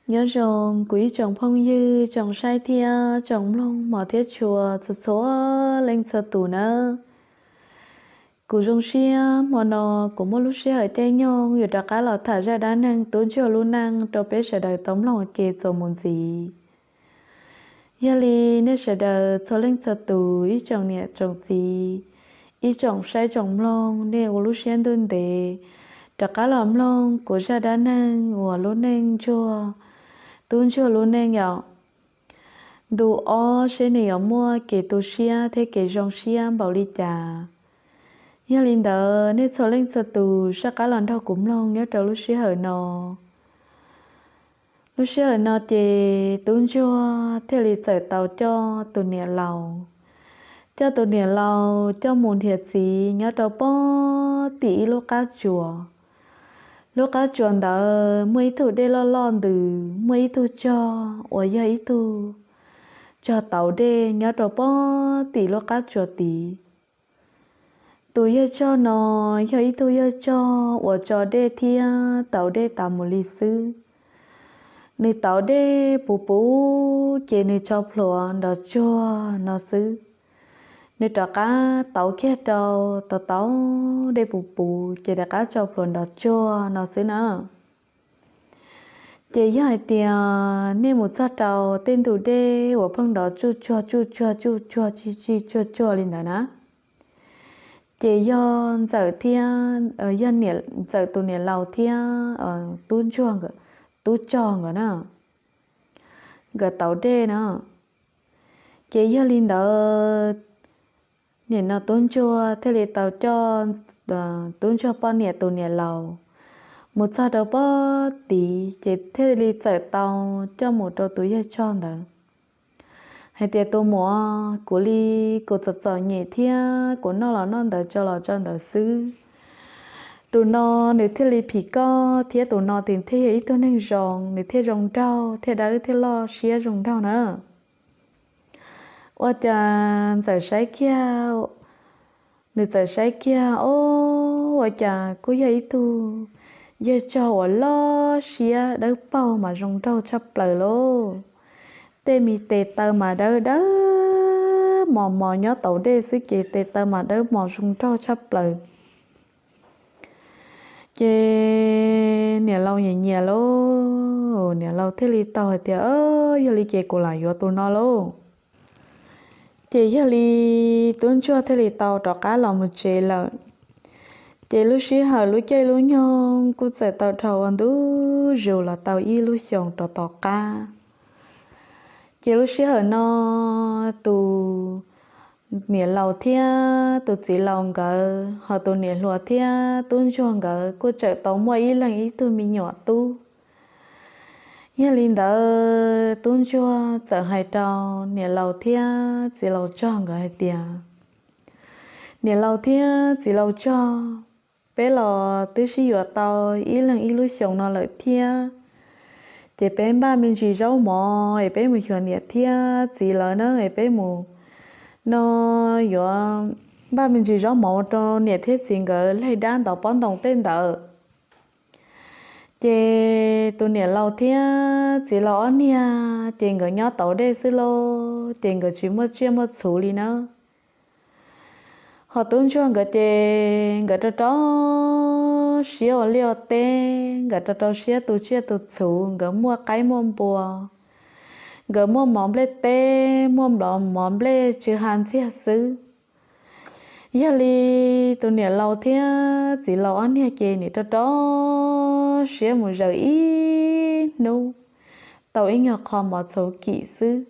Nyob zoo kuv ib tsoom phooj ywg, tsoom saib thiab tsoom mloog hmov thiab tshua txhua txhua leej txhua tus nawb. Kuv zoo siab hmo no kuv muaj lub sij hawm caij nyoog yuav rov qab los tham zaj dab neeg tub ntsuag lub neej rau peb sawv daws tau mloog ua ke txuas mus ntxiv. Yog li nej sawv daws txhua leej txhua tus, ib tsoom niam tsoom txiv, ib tsoom saib tsoom mloog, nej ua lub siab ntuj ntev rov qab los mloog kuv zaj dab neeg uas lub neej ntsuag, tub ntsuag lub neej yom. Ntu ob seb nws yuav muaj kev tu siab thiab kev zoo siab npaum li cas. Yog li ntawd nej txhua leej txhua tus soj qab los nrog kuv mloog nyob rau lub sij hawm no. Lub sij hawm no ces tub ntsuag thiaj li txawm tau coj tus niam laus, coj tus niam laus coj mus nrhiav txiv nyob rau pob tim ib lub qab tsuas. Lub qab tsuas ntawd muaj ib tug dej loj loj ntws, muaj ib tug tsog uas yog ib tug tsog tauv dej nyob rau pob tim lub qab tsuas tid. Tus yawg tsog no yog ib tug yawg tsog uas tso dej thiab tauv dej tas mus li xwb. Nws tauv dej puv puv ces nws tso plhuav nrov tsuag no xwb. Nws rov qab tauv kiag rau, tau tauv dej puv puv ces rov qab tso plhuav nrov tsuag no xwb na. Ces yog hais tias nej mus txog rau tej ntug dej uas pheej nrov tsuj tsuag tsuj tsuag tsuj tsuag tsuj tsuag li ntawd na, ces yog Ntxawm thiab, yog Ntxawm tus niam laus thiab tub ntsuag, tub tsog nkawd na, nkawd tauv dej na. Ces yog li ntawd, nim no tub ntsuag thiaj li tau coj tub ntsuag poj niam tus niam laus mus txog rau pob tid ces thiaj li txawm tau coj mus rau tus yawg tsog ntawd hais tias, tus muam, kuv li kuv txom txom nyem thiab kuv noj los noj ntawd tso los tso ntawd xwb. Tus no nws thiaj li phim koj thiab tus no nws thiaj yog ib tug neeg zoo, nws thiaj zoo nraug thiab dawb thiab loj siab zoo nraug na. Ua cas Ntxawm saib kiag, nws txawm saib kiag, o, ua cas kuj yog ib tug yawg tsog uas loj siab dawb paug mas zoo nraug tshaj plaws lauj. Tej me tes taw mas dawb dawb mos mos, nyob tauv dej xwb ces tes taw mas dawb mos zoo nraug tshaj plaws. Ces niam laus nyiam nyiam lauj, niam laus thiaj li tau hais tias, yog li ces kuv lam yuav tus no lauj. Ces yog li tub ntsuag thiaj li tau rov qab los mus tsev lawm. Ces lub sij hawm lub caij lub nyoog kuj txawm tau dhau ua ntu zus los tau ib lub xyoos rau tom qab. Ces lub sij hawm no tus niam laus thiab tus txiv laus nkawd, ho tus niam hluas thiab tub ntsuag nkawd kuj txawm tau muaj ib leeg ib tug me nyuam tub. Yog li ntawd tub ntsuag txawm hais rau niam laus thiab txiv laus tsog nkawd hais tias, niam laus thiab txiv laus tsog, peb los twb sib yuav tau ib leeg ib lub xyoos no lawm thiab, ces peb npaj me ntsis zaub mov es peb mus xyuas niam thiab txiv lawv na, es peb mus no yuav npaj me ntsis zaub mov ua rau niam thiab txiv nkawd laig dab ntov pob ntoos tej ntawd. Ces tus niam laus thiab txiv laus ob niag ces nkawd nyob tauv dej xwb lauj, ces nkawd tsis muaj tsiaj muaj txhuv li na. Ho tub ntsuag nkawd ces nkawd rau rau siab ua liaj ua teb, nkawd rau rau siab tu tsiaj tu txhuv, nkawd muaj qaib muaj npua, nkawd muaj mov nplej teb, muaj mov nplej tsw ha ntxiag xwb. Yog li tus niam laus thiab txiv laus ob niag ces nim rau rau siab mus zaws ib hnub tau ib nyuag qho mov txhuv kim xwb.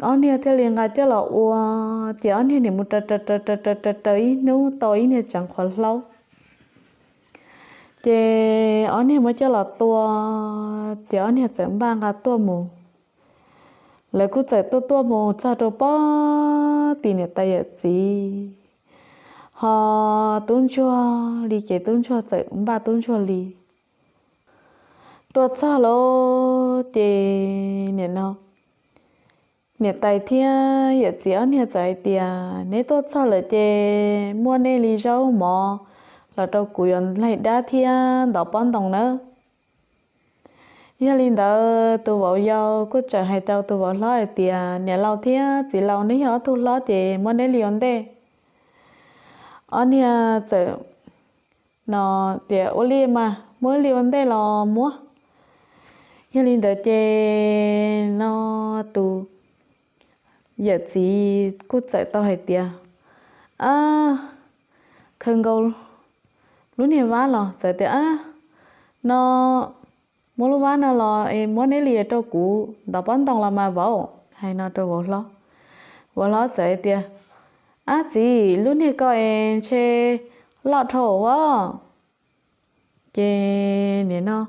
Ob niag thiaj li nqa coj los ua, ces ob niag nim mus raws raws raws raws raws ib hnub tau ib niag tseev qhuav hlaub. Ces ob niag muab coj los tua, ces ob niag txawm npaj nqa tuaj mus. Lawv kuj txawm tuaj tuaj mus txog rau pob tim niam tais yawm txiv, ho tub ntsuag li ces tub ntsuag txawm npaj tub ntsuag li. Tuaj txog lauj ces nim no niam tais thiab yawm txiv ob niag txawm hais tias, neb tuaj txog lawm ces muaj nej li zaub mov los rau kuv yuav laig dab thiab ntov pob ntoos nawb. Yog li ntawd tus vauv yau kuj txawm hais rau tus vauv hlob hais tias, niam laus thiab txiv laus, neb yog ob tug hlob ces muab neb li ua ntej. Ob niag txawm no tias, ua li mas muab li ua ntej los muab. Yog li ntawd ces no tus yawm txiv kuj txawm tau hais tias, a, khaws nkaus lub niag vab los txawm tias, a, no muab lub vab no los es muab neb li rau kuv ntov pob ntoo los mas vauv, hais no rau vauv hlob. Vauv hlob txawm hais tias, ab txiv, lub niag ko es ntshe loj dhau vauv. Ces nim no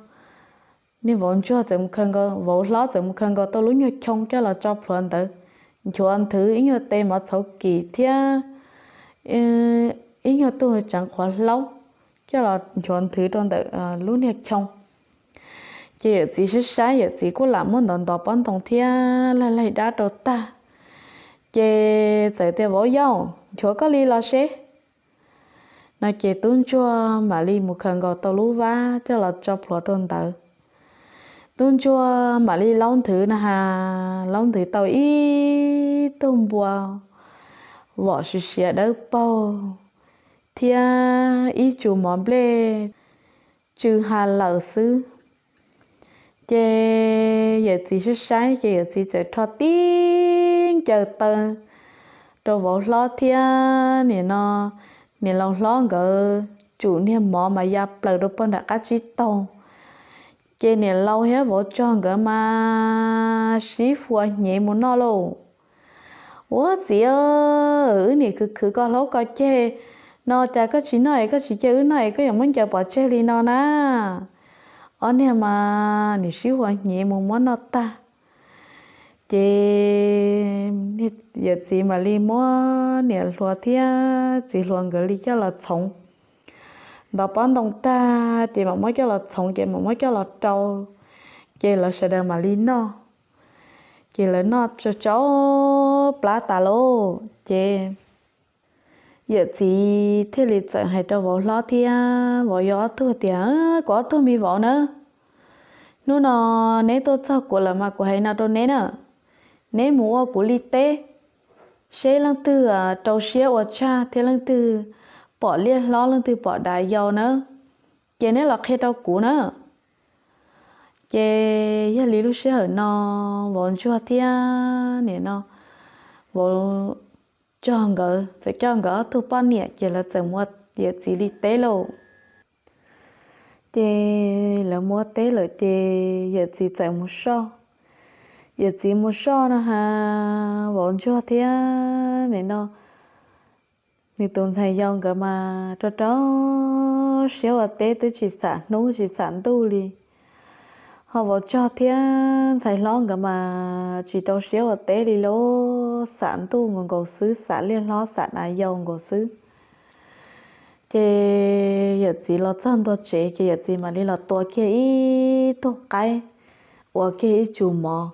niag vauv ntsuag txawm mus khaws nkaus, vauv hlob txawm mus khaws nkaus tau lub nyuag choo coj los tso plhuav ntawd, nchuav nthwv ib nyuag tes mov txhauv kim thiab ib nyuag tug tseev qhuav hlaub coj los nchuav nthwv rau ntawm lub niag choo. Ces yawm txiv saib saib, yawm txiv kuj lam muab ntov ntov pob ntoo thiab laig laig dab rau tag. Ces txawm tias, vauv yau, nchuav koj li los seb. No ces tub ntsuag mam li mus khaws nkaus tau lub vab coj los tso plhuav rau ntawd. Tub ntsuag mam li laub nthwv na has, laub nthwv tau ib tug npua vom siav siav dawb paug thiab ib tsu mov nplej tsw ha lawm xwb. Ces yawm txiv saib saib ces yawm txiv txawm rho tib ncaws taw rau vauv hlob thiab nim no niam laus hlob nkawd tsum niag mov mas ya plaws rau pem nram qab tsib taug. Ces niam laus thiab vauv tsog nkawd mas sib huas hnyev mus noj lauj. Ua txiv, wb nim khwv khwv koj hlaub koj ceg no cas koj tsis noj es koj tsis cia wb noj es koj yuav muab ncaws pov tseg li no na? Ob niag mas nim sib huas hnyev mus muab noj tag. Ces yawm txiv mam li muab niam hluas thiab txiv hluas nkawd li coj los txhoov ntov pob ntoo tag ces mam muab coj los txhoov ces mam muab coj los rau, ces lawv sawv daws mam li noj. Ces lawv noj tsau tsau plab tas lauj ces yawm txiv thiaj li txawm hais rau vauv hlob thiab vauv yau ob tug tias, kuv ob tug me vauv na, hnub no neb tuaj txog kuv lawm mas kuv hais no rau neb na, neb mus ua kuv li teb, seb leej twg rau siab ua tshaj thiab leej twg pom liaj hlob leej twg pom dav yau na, ces neb los qhia rau kuv na. Ces yog li lub sij hawm no vauv ntsuag thiab nim no vauv tsog nkawd txawm coj nkawd ob tug poj niam ces lawv txawm mus ua yawm txiv li teb lauj. Ces lawv mus ua teb lawm ces yawm txiv txawm mus soj. Yawm txiv mus soj no has, vauv ntsuag thiab nim no nws tus ntxhais yau nkawd mas rau rau siab ua teb twb tsis xam hnub tsis xam ntuj li. Ho vauv tsog thiab ntxhais hlob nkawd mas tsis rau siab ua teb li lauj, xam ntuj nkaus nkaus xwb, xam liaj hlob xam dav yau nkaus xwb. Ces yawm txiv los txog ntua tsev ces yawm txiv mam li los tua kiag ib tug qaib, ua kiag ib tsu mov,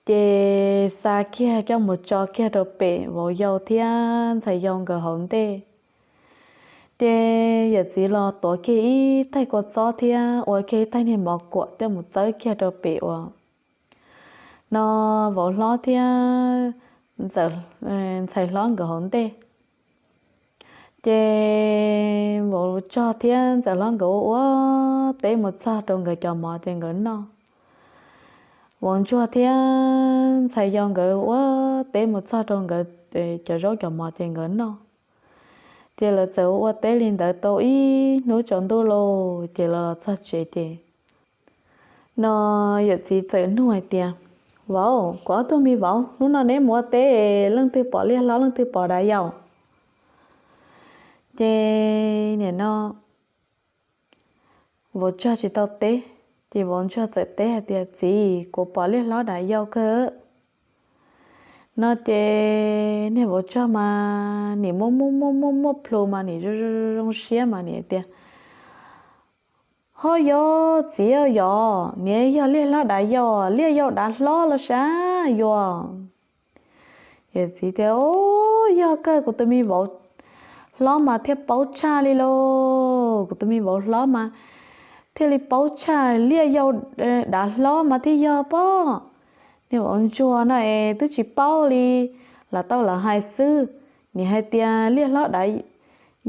ces xa kiag coj mus tso kiag rau pem vauv yau thiab ntxhais yau nkawd hauv ntej. Ces yawm txiv los tuav kiag ib taig kua txob thiab ua kiag ib taig niag mov kuam coj mus txawb kiag rau pem uas no vauv hlob thiab ntxhais hlob nkawd hauv ntej. Ces vauv tsog thiab ntxhais hlob nkawd ua ua teb mus txog rau nkawd cov mov ces nkawd noj. Vauv ntsuag thiab ntxhais yau nkawd ua teb mus txog rau nkawd cov zaub cov mov ces nkawd noj. Ces lawv txawm ua teb li ntawd tau ib hnub tsaus ntuj lauj ces lawv los txog tsev ces no yawm txiv txawm nug hais tias, vauv, kuv ob tug me vauv, hnub no neb mus ua teb leej twg pom liaj hlob leej twg pom dav yau? Ces nim no vauv tsog tsis tau teb, ces vauv ntsuag txawm teb hais tias, txiv, kuv pom liaj hlob dav yau kawg. No ces niag vauv tsog mas nim muaj muaj muaj muaj muaj plhu mas nim zoo zoo zoo siab mas nim tias, ho yog txiv yog, nim yog liaj hlob dav yau, liaj yau dav hlob los sav yuav. Yawm txiv tias, o, yog kawg, kuv tus me vauv hlob mas thiaj paub tshaj li lauj, kuv tus me vauv hlob mas thiaj li paub tshaj, liaj yau dav hlob mas thiaj yog pob. Niag vauv ntsuag no es twb tsis paub li, lam tau lawv hais xwb, nim hais tias liaj hlob dav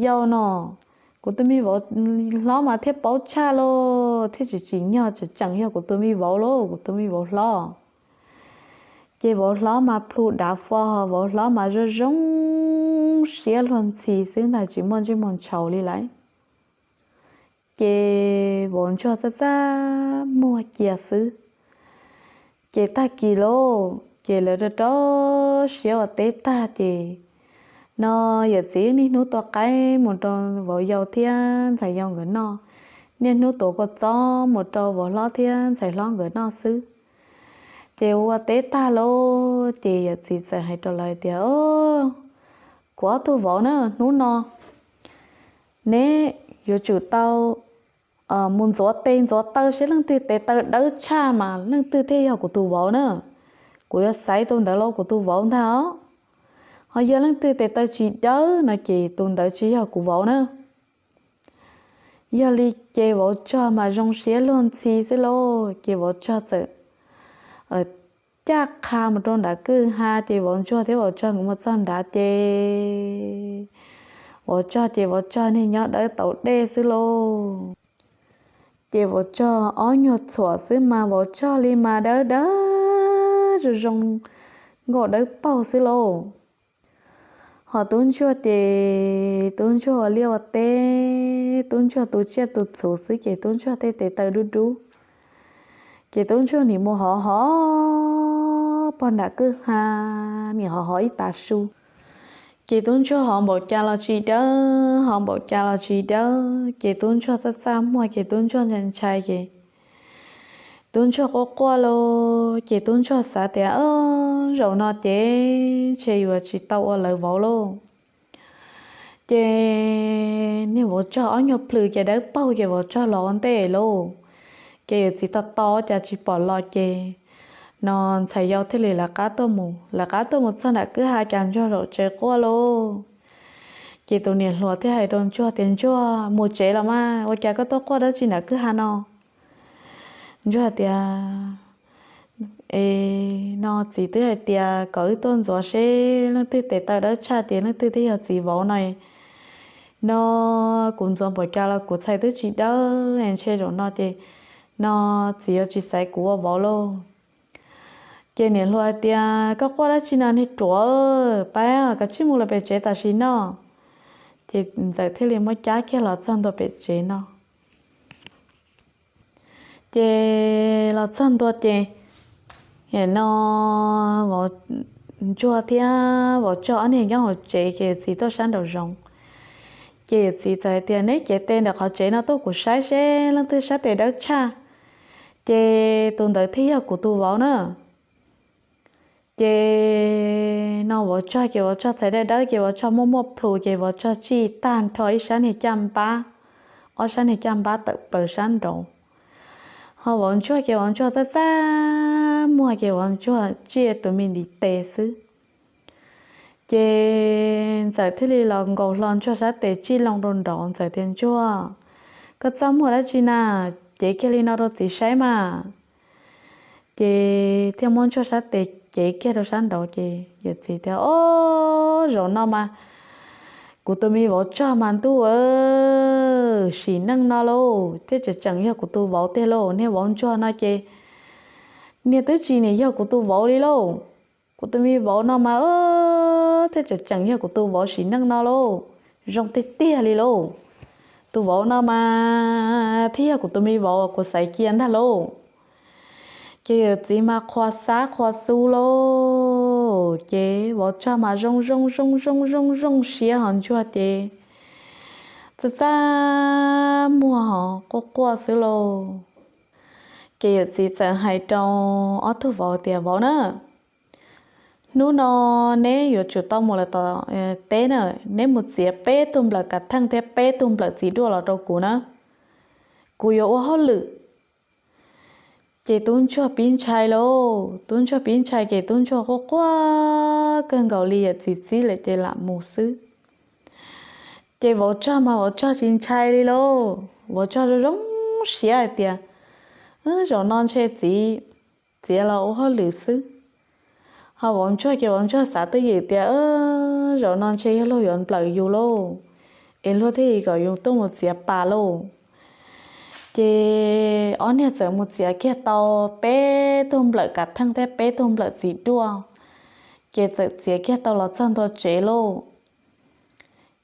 yau no, kuv tus me vauv hlob mas thiaj paub tshaj lauj, thiaj tsis tsim nyog tseem tseem yog kuv tus me vauv lauj, kuv tus me vauv hlob. Ces vauv hlob mas plhu dav fo, vauv hlob mas zoo zoo siab luag ntxhi xwb ntag, tsis muaj ntsej muag ntshaus li lawm. Ces vauv ntsuag txaj txaj muag cia xwb. Ces tag kis lauj, ces lawv rau rau siab ua teb tag ces no yawm txiv niaj hnub tua qaib mus rau vauv yau thiab ntxhais yau nkawd noj, niaj hnub tuav kua txob mus rau vauv hlob thiab ntxhais hlob nkawd noj xwb. Ces ua teb tag lauj, ces yawm txiv txawm hais rau lawv tias, Kuv ob tug vauv na, hnub no neb yuav tsum tau mus ntxuav tes ntxuav taw seb leej twg tes taw dawb tshaj mas leej twg thiaj yog kuv tus vauv na. Kuv yuav xaiv tus ntawd los kuv tus vauv ntag os. Ho yog leej twg tes taw tsis dawb no ces tus ntawd tsis yog kuv vauv na. Yog li ces vauv tsog mas zoo siab luag ntxhi xwb lauj, ces vauv tsog txawm caj qha mus rau nram kwj ha, ces vauv ntsuag thiab vauv tsog nkawd mus txog nrad ces vauv tsog ces vauv tsog niag nyob dawb tau dej xwb lauj. Ces vauv tsog ob nyuag txhuam xwb mas vauv tsog li mas dawb dawb zoo zoo nkauj dawb paug xwb lauj. Ho tub ntsuag ces tub ntsuag ua liaj ua teb, tub ntsuag tu tsiaj tu txhuv xwb ces tub ntsuag tej tes taw dub dub. Ces tub ntsuag nim mus hov hov pog nram kwj ha, nim hov hov ib tav su. Ces tub ntsuag hov npaum cas los tsis dawb, hov npaum cas los tsis dawb, ces tub ntsuag txaj txaj muag ces tub ntsuag ntshai ntshai ces tub ntsuag quaj quaj lauj, ces tub ntsuag xav tias, Zaum no ces ntshe yuav tsis tau ua lawv vauv lauj. Ces niag vauv tsog ob nyuag plhws ces dawb paug ces vauv tsog los ua ntej lauj. Ces yawm txiv tos tos cas tsis pom los ces no ntxhais yau thiaj li lawv qab tuaj mus, lawv qab tuaj mus txog nram kwj ha cas ntsuag zaum tsev quaj lauj. Ces tus niam hluas thiaj hais rau ntsuag tias, Ntsuag, mus tsev los mas, ua cas koj tuaj quaj dab tsi nram kwj ha no? Ntsuag tias, E, no txiv twb hais tias kom wb tuaj ntxuav seb leej twg tes taw dawb tshaj ces leej twg thiaj yog txiv vauv no. No kuv ntxuav npaum cas los kuv txhais twb tsis dawb, ntshe zaum no ces no txiv yuav tsis xaiv kuv ua vauv lauj. Ces niam hluas hais tias, Koj quaj dab tsi no niag ruam, pab kav tsij mus los pem tsev tam sim no. Ces ntxawm thiaj li muab cab kiag los txog ntua pem tsev no. Ces los txog ntua ces no vauv ntsuag thiab vauv tsog ob niag nyob hauv tsev ces yawm txiv tuaj sab nraum zoov. Ces yawm txiv txawm hais tias, Neb cev tes ntawm qhov tsev no tuaj kuv saib seb leej twg sab tes dawb tshaj, ces tus ntawd thiaj yog kuv tus vauv na. Ces no vauv tsog ces vauv tsog txhais dawb dawb ces vauv tsog muaj muaj plhus ces vauv tsog tsij tag nrho ib sab niag caj npab, ob sab niag caj npab tawm plaws sab nraud. Ho vauv ntsuag ces vauv ntsuag txaj txaj muag ces vauv ntsuag tsij tus me ntiv tes xwb. Ces ntxawm thiaj li los nkaus hlo ntsuag sab tes tsij loo rau nraud. Ntxawm tias, Ntsuag, koj txaj muag dab tsi na? Cev kiag li no rau txiv saib mas. Ces thiaj muab ntsuag sab tes cev kiag rau sab nraud ces yawm txiv tias, Ob, zaum no mas kuv tus me vauv tsog mas ntuj, sim neej no lauj thiaj tseem tseem yog kuv tus vauv tiag lauj. Niag vauv ntsuag no ces niag twb tsis nim yog kuv tus vauv li lauj. Kuv tus me vauv no mas thiaj tseem tseem yog kuv tus vauv sim neej no lauj. Zoo tiag tiag li lauj. Tus vauv no mas thiaj yog kuv tus me vauv uas kuv xaiv cia ntag lauj. Ces yawm txiv mas qhuas xav qhuas xu lauj. Ces vauv tsog mas zoo zoo zoo zoo zoo zoo siab ho ntsuag ces txaj txaj muag ho quaj quaj xwb lauj. Ces yawm txiv txawm hais rau ob tug vauv tias, Vauv na, hnub no neb yuav tsum tau mus lawm tom teb na, neb mus txiav peb tug nplawm kav theej thiab peb tug nplawm txiv duaj los rau kuv na, kuv yuav ua hauj lwm. Ces tub ntsuag pib ntshai lauj, tub ntsuag pib ntshai ces tub ntsuag quaj quaj kawg nkaus li, yawm txiv txib lawm ces lam mus xwb. Ces vauv tsog mas vauv tsog tsis ntshai li lauj, vauv tsog zoo zoo zoo siab hais tias, Zaum no ntshe txiv txiav los ua hauj lwm xwb. Ho vauv ntsuag ces vauv ntsuag xav twj ywm tias, Zaum no ntshe yog luag yuav nplawm yus lauj, es luag thiaj kom yus tuaj mus txiav pas lauj. Ces ob niag txawm mus txiav kiag tau peb tug nplawm kav theej thiab peb tug nplawm txiv duaj, ces txawm txiav kiag tau los txog ntua tsev lauj.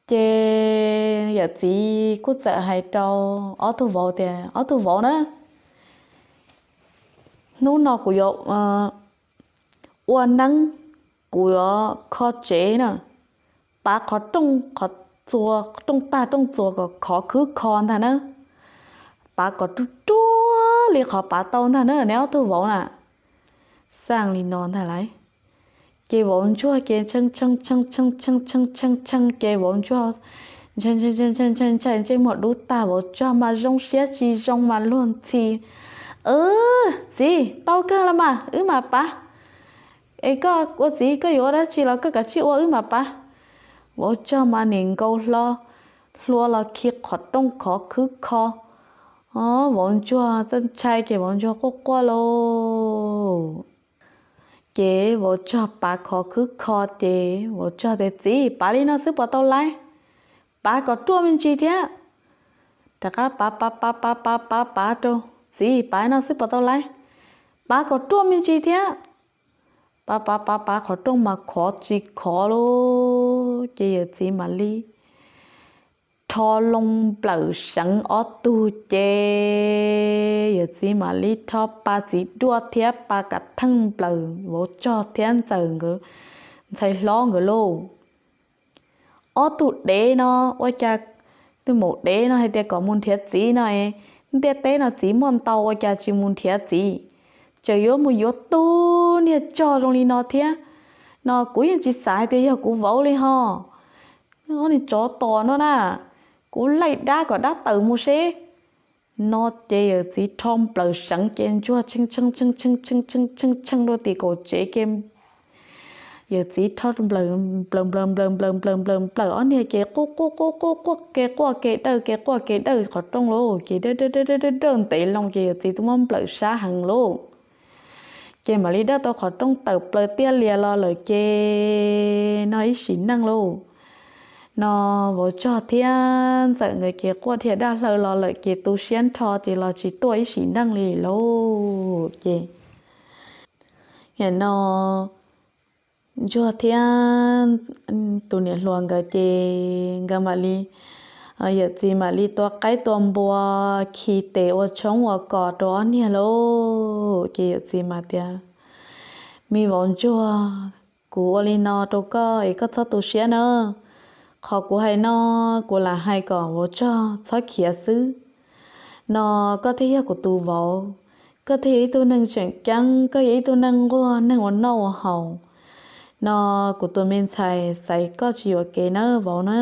Ces yawm txiv kuj txawm hais rau ob tug vauv tias, Ob tug vauv na, hnub no kuv yuav ua neeb, kuv yuav kho tsev na, pav qhov rooj, qhov txua, rooj tag rooj txuas kom khov khwb kho ntag na, pav kom ruaj ruaj li qhov pav tau ntag na neb ob tug vauv na. Xaj li no ntag lauj. Ces vauv ntsuag ces tshee tshee tshee tshee tshee tshee tshee tshee ces vauv ntsuag ntshai ntshai ntshai ntshai ntshai ntshai ntsej muag dub tag, vauv ntsuag mas zoo siab tsis zoo mas luag ntxhi. Txiv, tau kawg los mas wb mam pav. Es koj ua txiv koj yuav ua dab tsi los koj kav tsij ua wb mam pav. Vauv ntsuag mas nim nkaus hlo, hlua los khi qhov rooj khov khwb kho. Vauv ntsuag txawm ntshai ces vauv ntsuag quaj quaj lauj. Ces vauv ntsuag pav khov khwb kho ces vauv ntsuag tias, Txiv, pav li no xwb puas tau lauj? Pav kom ruaj me ntsis thiab. Rov qab pav pav pav pav pav pav pav rau. Txiv, pav li no xwb puas tau lauj? Pav kom ruaj me ntsis thiab. Pav pav pav pav qhov rooj mas khov tsis khov lauj. Ces yawm txiv mam li rho loo nplawm seev ob tug ces yawm txiv mam li rho pa txiv duaj thiab pa kav theej nplawm vauv ntsuag thiab ntxawm nkawd ntxhais hlob nkawd lauj. Ob tug dev no ua cas, tus maum dev no hais tias kom mus nrhiav txiv no es, ntiaj teb no txiv muaj ntau ua cas tsis mus nrhiav txiv, tseem yuav mus yuav tus niag tsog zoo li no thiab. No kuv yeej tsis xav hais tias yog kuv vauv li ho. Ob niag tsov tom no na, kuv laij dab kom dab tawm mus seb. No ces yawm txiv rho nplawm seev ces ntsuag tshee tshee tshee tshee tshee tshee tshee tshee rau tim kaum tsev ces yawm txiv rho nplawm nplawm nplawm nplawm nplawm nplawm nplawm nplawm ob niag ces quaj quaj quaj quaj quaj kev quaj kev dawj kev quaj kev dawj qhov rooj lauj, ces dawj dawj dawj dawj dawj ntev loo ces yawm txiv twb muab nplawm sab heev lauj. Ces mam li dawj tau qhov rooj tawm plaws tiaj lias los lawm ces no ib sim neej lauj. No vauv ntsuag thiab ntxawm nkawd ces quaj dhia daj hlaw los lawm ces tu siab nrho ces los tsis tuaj ib sim neej li lauj. Ces no ntsuag thiab tus niam hluas nkawd ces nkawd mam li, yawm txiv mam li tua qaib tua npua khi tes ua tshoob ua kos rau ob niag lauj. Ces yawm txiv mam tias, Me vauv ntsuag, kuv ua li no rau koj es koj txhob tu siab na. Qhov kuv hais no, kuv lam hais kom vauv ntsuag txhob khiav xwb. No koj thiaj yog kuv tus vauv, koj thiaj yog ib tug neeg tseem ceeb, koj yog ib tug neeg nquag neeg ua noj ua haus. No kuv tus me ntxhais xaiv koj tsis yuam kev na vauv na.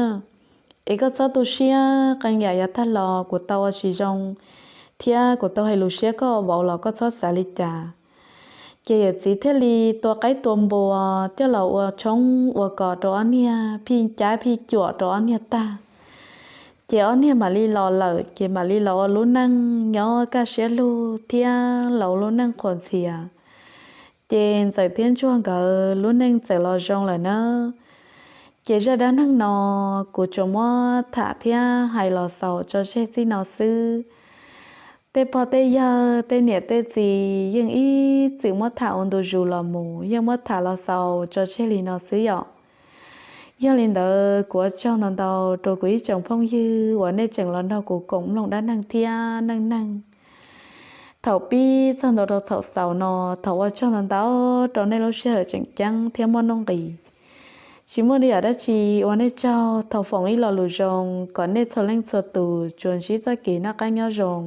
Es koj txhob tu siab, qee yam yav tag los kuv tau ua tsis zoo, thiab kuv tau hais lus siab koj ua vauv los koj txhob xav li cas. Ces yawm txiv thiaj li tua qaib tua npua coj los ua tshoob ua kos rau ob niag phij cab phij cuam rau ob niag tag. Ces ob niag mam li los lawm ces mam li los ua lub neej nyob kaj siab lug thiab los ua lub neej qhuas ntxhias. Ces ntxawm thiab ntsuag nkawd lub neej txawm los zoo lawm na. Ces zaj dab neeg no kuv tsuas muab tham thiab hais los xaus tso tseg txij no xwb. Tej pog tej yawg tej niam tej txiv yeej ib txwm muab tham ua ntu zus los mus, yeej muab tham los xaus tso tseg li no xwb yom. Yog li ntawd kuv ua tsaug ntau ntau rau kuv ib tsoom phooj ywg uas nej tseem los nrog kuv koom mloog dab neeg thiab neej neeg thaum pib txog ntua rau thaum xaus no. Thov ua tsaug ntau ntau rau nej lub sij hawm tseem ceeb thiab muaj nuj nqis. Tsis muaj ib yam dab tsi, ua nej tsaug. Thov foom ib lo lus zoo kom nej txhua leej txhua tus tsuas ntsib txoj kev noj qab nyob zoo.